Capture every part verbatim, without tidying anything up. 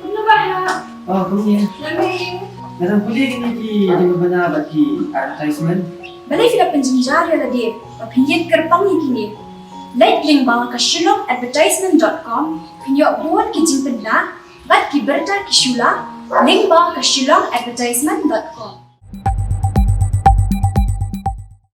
Kumno ba ha? Oh, kumne. Nga dang pule kine ki jingpynbna bad ki advertisement. Balei phi la pynjynjar ïa lade ba phin ïeng kyrpang ïa kine? Leit lyngba ka shillong advertisement dot com, phin ïoh bun ki jingpynbna bad ki bynta ki shula lyngba ka shillong advertisement dot com.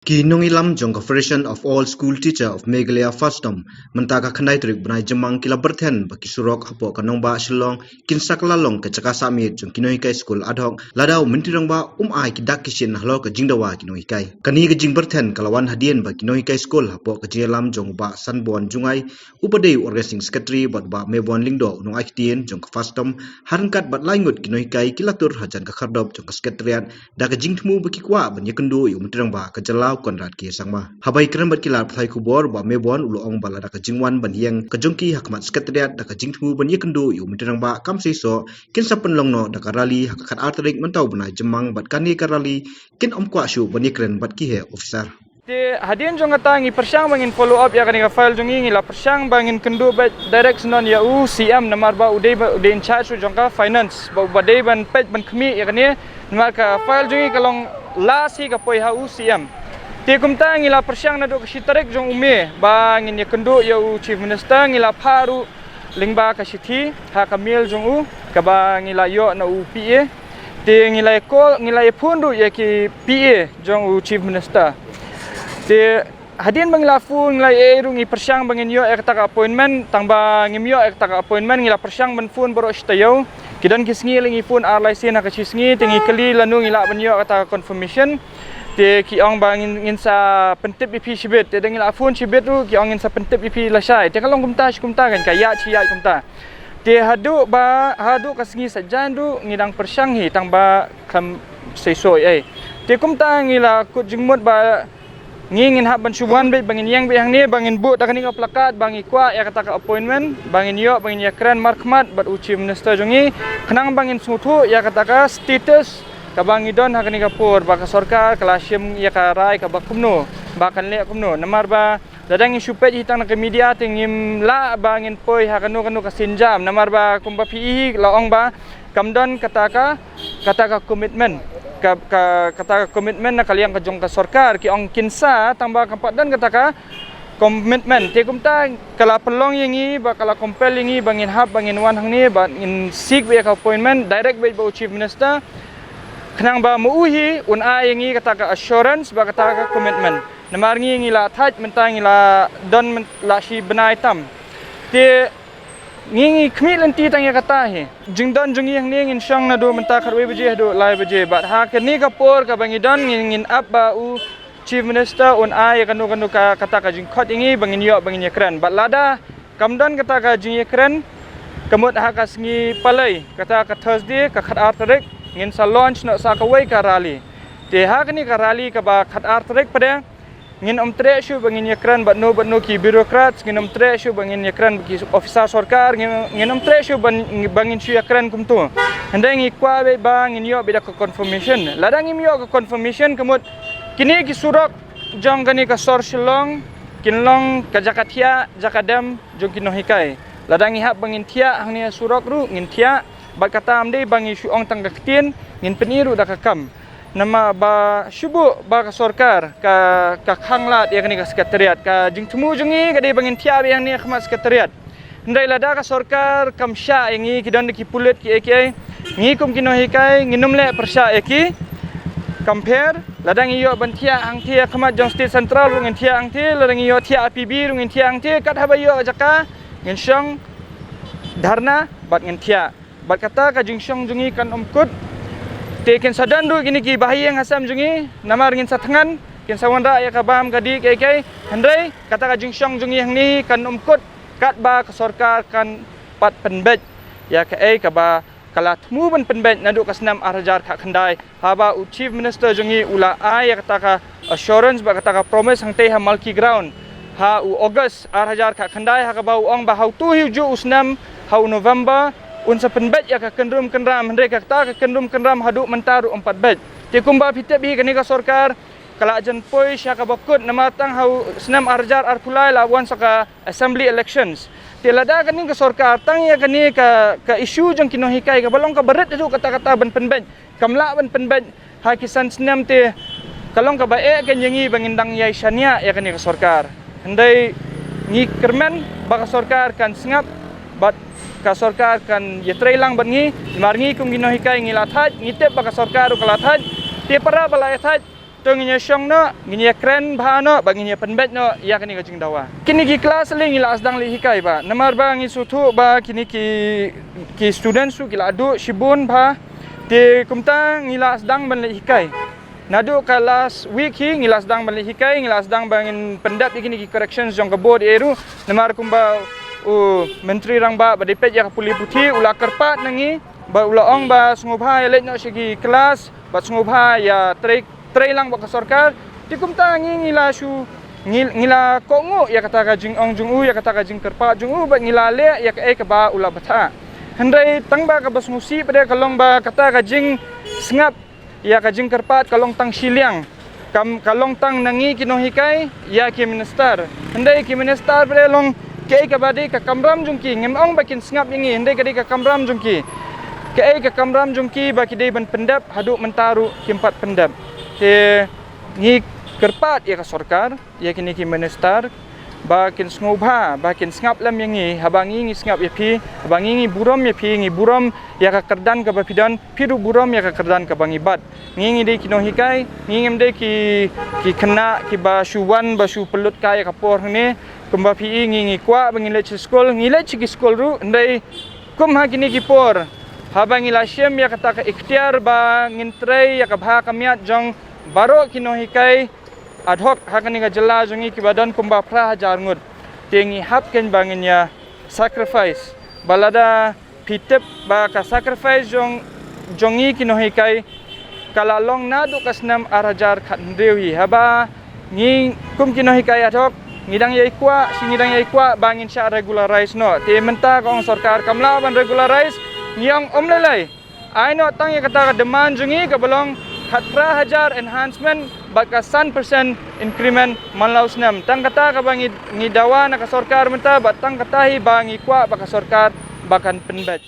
Ki nongïalam jong ka Federation of All School Teacher of Meghalaya, FASTOM, mynta ka khyndai tarik bnai Jymmang ki la byrthen ba ki surok hapoh ka nongbah Shillong kin sa kylla long ka jaka sah miet jong ki nonghikai skul ad hoc lada u Myntri Rangbah um ai ki dak ki shin halor ka jingdawa ki nonghikai. Kane ka jingbyrthen ka la wan hadien ba ki nonghikai skul hapoh ka jingïalam jong u Bah Sanborn Jngai, uba dei u Organizing Secretary, bad u Bah Mebon Lyngdoh, u nongai ktien jong ka FASTOM, ha ryngkat bad lai ngut ki nonghikai ki la tur hajan ka khyrdop jong ka Secretariat da ka jingthmu ba ki kwah ban ïakynduh ïa u Myntri Rangbah ka jylla, u Conrad K Sangma. Haba ïakren bad ki lad pathai khubor, u Bah Mebon u la ong ba lada ka jingwan ban ïeng ka jong ki ha khmat Secretariat da ka jingthmu ban ïakynduh ïa u Myntri Rangbah kam seisoh, kin sa pynlong noh da ka rally ha ka khatar tarik mynta u bnai Jymmang, bad kane ka rally kin ym kwah shuh ban ïakren bad ki heh officer. Te hadien jong kata ngi pyrshang ba ngin follow up ïa kane ka file jong ngi, ngi la pyrshang ba ngin kynduh beit direct syndon ïa u C M, namar ba u dei ba, u dei in charge jong ka finance, ba, ba dei ban peit ban khmih ïa kane, namar ka file jong ngi ka long last hi ka poi ha u C M. Te kumta ngi la pyrshang naduh ka shi tarik jong u May ba ngin ïakynduh ïa u Chief Minister, ngi la phah ruh lyngba ka shithi ha ka mail jong u kaba ngi la ïoh na u P A. Te ngi la call, ngi la phone ruh ïa ki P A jong u Chief Minister. Te hadien ba ngi la phone, ngi la ïa ruh, ngi pyrshang ba ngin ïoh ïa kata ka appointment, tang ba ngim ïoh ïa kata ka appointment. Ngi la pyrshang ban phone baroh shi taïew. Ki don ki sngi la ngi phone ar lai sien ha ka shi sngi, te ngi kylli lano ngi lah ban ïoh kata ka confirmation. Te ki ong ba ngin, ngin sa pyntip ïa phi shibit. Te da ngi la phone shibit ruh, ki ong ngin sa pyntip ïa phi lashai. Te ka long kumta shi kumta, kan ka ïaid shi ïaid kumta. Te haduh ba, haduh ka sngi saitjaiñ ruh ngi dang pyrshang hi, tang ba khlem seisoh ei. Te kumta ngi la kut jingmut ba ngi, ngin hap ban shu wan beit, ba ngin ïeng beit hangne, ba ngin buh da kane ka placard ba ngi kwah ïa kata ka appointment, ba ngin ïoh, ba ngin ïakren markhmat bad u Chief Minister jong ngi, khnang ba ngin sngewthuh ïa kata ka status kaba ngi don ha kane ka por, ba ka sorkar ka la shim ïa ka rai kaba kumno, ba kan leh kumno. Namar ba lada ngi shu peit hi tang na ka media te ngim lah ba ngin poi ha kano kano ka sienjam, namar ba kumba phi i hi la ong ba kam don kata ka, kata ka commitment, ka, ka, kata ka commitment na ka liang ka jong ka sorkar. Ki ong kin sa, tang ba kam pat don kata ka commitment. Te kumta ka la pynlong ïa ngi, ba ka la compel ïa ngi ba ngin hap, ba ngin wan hangne, ba ngin seek beit ka appointment direct beit bad u Chief Minister, khnang ba ma u hi un ai ïa ngi kata ka assurance bad kata ka commitment. Namar ngi, ngi la thait mynta, ngi la don myn-, la shi bnai tam. Te ngi, ngi khmih lynti tang ïa kata hi. Jingdon jong ngi hangne ngin shong naduh mynta khatwei baje haduh lai baje. Bad ha kane ka por kaba ngi don, ngin, ngin ap ba u Chief Minister un ai ïa kano kano ka, kata ka jingkhot ïa ngi ba ngin ïoh, ba ngin ïakren. Bad lada kam don kata ka jingïakren, ka mut ha ka sngi Palei, kata ka Thursday, ka khatar tarik, ngin sa launch noh sa kawei ka rally. Te ha kane ka rally kaba khatar tarik pat, ngin ym treh shuh ba ngin ïakren bad no bad no ki bureaucrats, ngin ym treh shuh ba ngin ïakren bad ki officer sorkar, ngin, ngin ym treh shuh ban, ba ngin shu ïakren kumto. Hynrei ngi kwah beit ba ngin ïoh beit da ka confirmation. Lada ngim ïoh ka confirmation, ka mut kine ki surok jong kane ka sor Shillong kin long ka jaka thiah, jaka dem jong ki nonghikai. Lada ngi hap ba ngin thiah hangne ha surok ruh ngin thiah, bad kata ym dei ba ngi shu ong tang ka ktien, ngin pyni ruh da ka kam. Namar ba shu buh ba ka sorkar ka, ka khanglad ïa kane ka Secretariat. Ka jingthmu jong ngi ka dei ba ngin thiah beit hangne ha khmat Secretariat. Hynrei lada ka sorkar kam shah ïa ngi, ki don da ki pulit kiei kiei, ngi kum ki nonghikai ngin ym leh pyrshah ïa ki. Kam pher, lada ngi ïoh ban thiah hangtei ha khmat jong State Central ruh ngin thiah hangtei, lada ngi ïoh thiah ha P B ruh ngin thiah hangtei, kat haba ïoh jaka ngin shong dharna bad ngin thiah. Bad kata ka jingshong jong ngi kan ym kut. Te kin sa don ruh kine ki bahaïing hasem jong ngi, namar ngin sa thngan, kin sa wanrah ïa ka bam ka dih kiei kiei. Hynrei kata ka jingshong jong ngi hangne kan ym kut katba ka sorkar kan pat pynbeit ïa kaei kaba ka la thmu ban pynbeit naduh ka snem ar hajar khatkhyndai, haba u Chief Minister jong ngi u la ai ïa kata ka assurance bad kata ka promise hangtei ha Malki Ground ha u August ar hajar khatkhyndai, ha kaba u ong ba ha uto hi u juh u snem, ha u November, un sa pynbeit ïa ka kynrum kynram. Hynrei kata ka kynrum kynram haduh mynta ruh ym pat beit. Te kumba phi tip hi, kane ka sorkar ka la jan poi sha kaba kut, namar tang ha u snem ar hajar arphew lai la wan sa ka assembly elections. Te lada kane ka sorkar tang ïa kane ka, ka issue jong ki nonghikai kaba long kaba rit haduh katta katta ban pynbeit, kam lah ban pynbeit ha ki san snem, te ka long kaba eh kein ïa ngi ba ngin dang ïai shaniah ïa kane ka sorkar. Hynrei ngi kyrmen ba ka sorkar kan sngap bad ka sorkar kan ïatreilang bad ngi. Namar ngi kum ki nonghikai ngi la thait, ngi tip ba ka sorkar ruh ka la thait. Te para ba la ïathait, to ngin ïa shong noh, ngin ïa kren bha noh bad ngin ïa pynbeit noh ïa kane ka jingdawa. Kine ki klas lei ngi la sdang leit hikai bha, namar ba ngi sngewthuh ba kine ki, ki students ruh ki la duh shibun bha. Te kumta ngi la sdang ban leit hikai. Naduh ka last week hi ngi la sdang ban leit hikai, ngi la sdang ban ngin pyndep ïa kine ki corrections jong ka board ïa ruh. Namar kumba u Myntri Rangbah ba dei peit ïa ka pule puthi u la kyrpad na ngi ba u la ong ba sngewbha ïa leit noh sha ki klas bad sngewbha ïatrei, treilang bad ka sorkar. Te kumta ngi, ngi la shu, ngi, ngi la kohnguh ïa kata ka jingong jong u, ïa kata ka jingkyrpad jong u bad ngi la leh ïa kaei kaba u la batai. Hynrei tang ba kaba sngewsih pat ka long ba kata ka jingsngap ïa ka jingkyrpad ka long tang shiliang. Kam, ka long tang na ngi ki nonghikai ïa ki minister. Hynrei ki minister pat long kaei kaba dei ka kamram jong ki, ngim ong ba kin sngap ïa ngi, hynrei ka dei ka kamram jong ki. Kaei ka kamram jong ki ba ki dei ban pyndep, haduh mynta ruh kim pat pyndep. Te ngi kyrpad ïa ka sorkar, ïa kine ki minister ba kin sngewbha, ba kin sngap lem ïa ngi, haba ngi, ngi sngap ïa phi, haba ngi, ngi burom ïa phi, ngi burom ïa ka kyrdan kaba phi don, phi ruh burom ïa ka kyrdan kaba ngi bat. Ngi, ngi dei ki nonghikai, ngi ngim dei ki, ki khynnah kiba shu wan ba shu pynlut kai ïa ka por hangne. Kumba phi i ngi, ngi kwah ba ngi leit sha skul, ngi leit sha ki skul ruh, hynrei kum ha kine ki por, haba ngi la shim ïa kata ka iktiar ba ngin trei ïa ka bha ka miat jong baroh ki nonghikai ad hoc ha kane ka jylla jong ngi kiba don kumba phra hajar ngut. Te ngi hap kein ba ngin ïa sacrifice. Ba lada phi tip ba ka sacrifice jong, jong ngi ki nonghikai ka la long naduh ka snem ar hajar khathynriew hi. Haba ngi kum ki nonghikai ad hoc ngi dang ïai kwah, shi ngi dang ïai kwah ba ngin shah regularize noh. Te mynta ka ong sorkar kam lah ban regularize, ngi ong um lei lei. Ai noh tang ïa kata ka demand jong ngi kaba long khatphra hajar enhancement bad ka san percent increment man la u snem. Tang kata kaba ngi, ngi dawa na ka sorkar mynta bad tang kata hi ba ngi kwah ba ka sorkar ba kan pynbeit.